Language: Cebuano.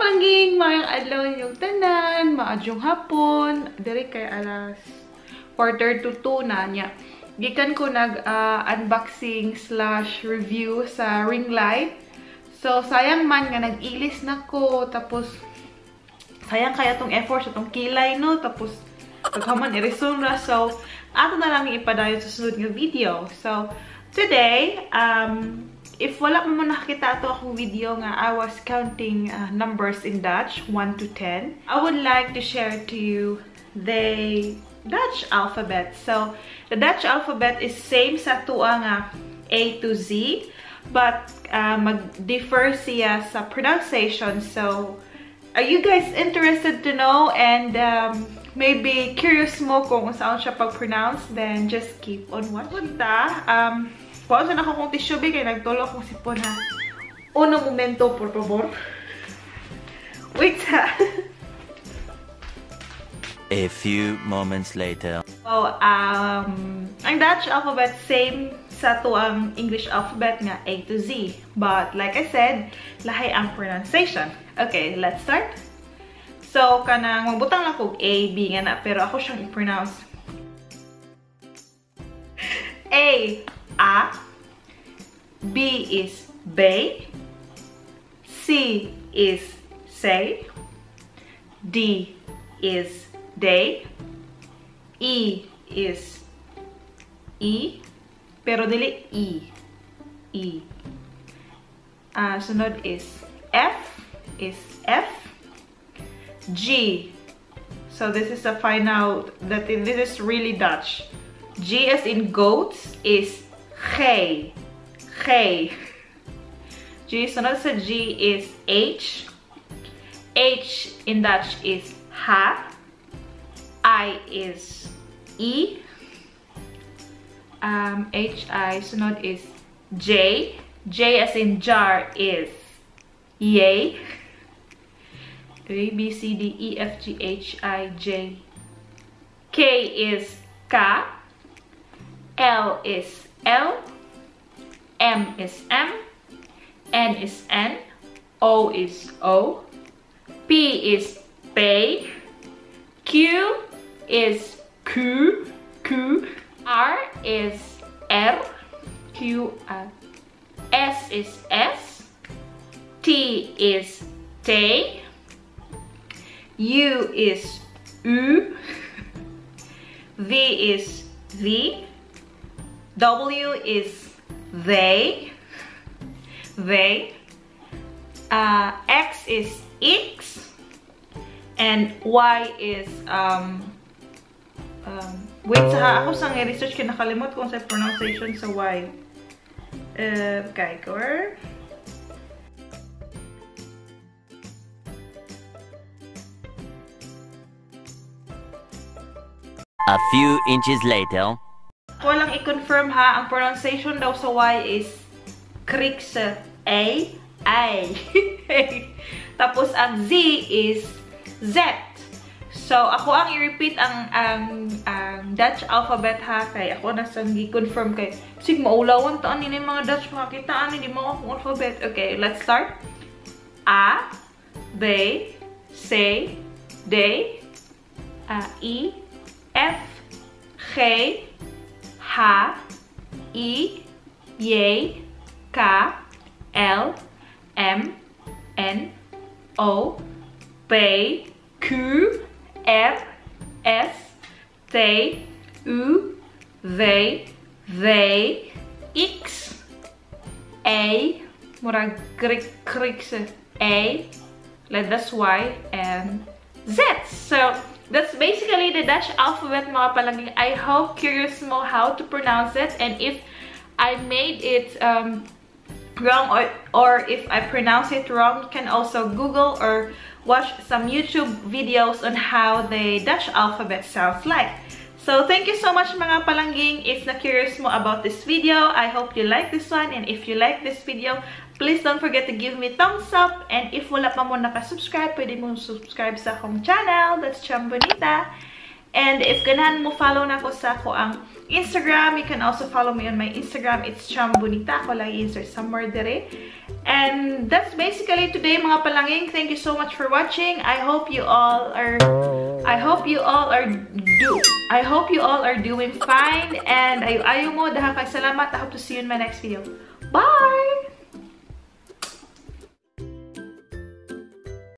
Palangging! Maayong adlaw inyong tanan, maadyong hapon, diri kay alas 1:45 na niya. Gikan ko nag unboxing/review sa ring light. So sayang man nga nag-ilis na ko, tapos sayang kaya tong effort sa tong kilay, no, tapos pagkaman i-resume ra, so ato na lang ipadayon sa sunod nga video. So today, if wala mo nakita ato akong video nga I was counting numbers in Dutch, 1 to 10, I would like to share to you the Dutch alphabet. So, the Dutch alphabet is same sa tuwa nga A to Z, but mag-differ siya sa pronunciation. So, are you guys interested to know and maybe curious mo kung saan siya pag-pronounce? Then just keep on watching. Kuha sa nako kong tissue kay nagtulo akong sipon ha. Uno momento, por favor. Wait ha. A few moments later. So, ang Dutch alphabet same sa to ang English alphabet nga A to Z. But like I said, lahi ang pronunciation. Okay, let's start. So, kanang magbutang lang kog A, B nga na, pero ako siyang i-pronounce. A, A, B is B, C is C, D is D, E is E, pero dili E, E. Sunod is F is F, G. So this is the final, that this is really Dutch. G as in goats is G, G. G, sunod sa G is H. H in Dutch is H. I is E. H, I, sunod is J. J as in jar is J. A, B, C, D, E, F, G, H, I, J. K is K. L is L, M is M, N is N, O is O, P is P, Q is Q, Q, R is R, Q, R, S is S, T is T, U is U, V is V, W is they, X is X, and Y is, wait sa ako sang research kay nakalimot kung sa pronunciation sa Y. Kijk hoor. A few inches later. Ako lang i-confirm ha, ang pronunciation daw sa Y is Griekse A, I. Tapos ang Z is Z. So ako ang i-repeat ang Dutch alphabet ha, kay ako na sang gi-confirm kay sig maulawan ta ani mga Dutch makakita ani di mo akong alphabet. Okay, let's start. A, B, C, D, A, I, F, G, H, I, J, K, L, M, N, O, P, Q, R, S, T, U, V, W, X, A, murag Griekse A, letters Y, and Z. So that's basically the Dutch alphabet, mga palanging. I hope curious mo how to pronounce it, and if I made it wrong or if I pronounce it wrong, you can also Google or watch some YouTube videos on how the Dutch alphabet sounds like. So thank you so much, mga palangging. If na curious mo about this video, I hope you like this one, and if you like this video, please don't forget to give me thumbs up, and if wala pa mo naka-subscribe, pwede mo subscribe sa akong channel. That's Chambonita. And if ganahan mo follow nako sa akoang Instagram, you can also follow me on my Instagram. It's Chambonita. Ako lang i-insert somewhere dire. And that's basically today, mga palanging. Thank you so much for watching. I hope you all are doing fine and ayo ayo mo, daghan kay salamat. I hope to see you in my next video. Bye!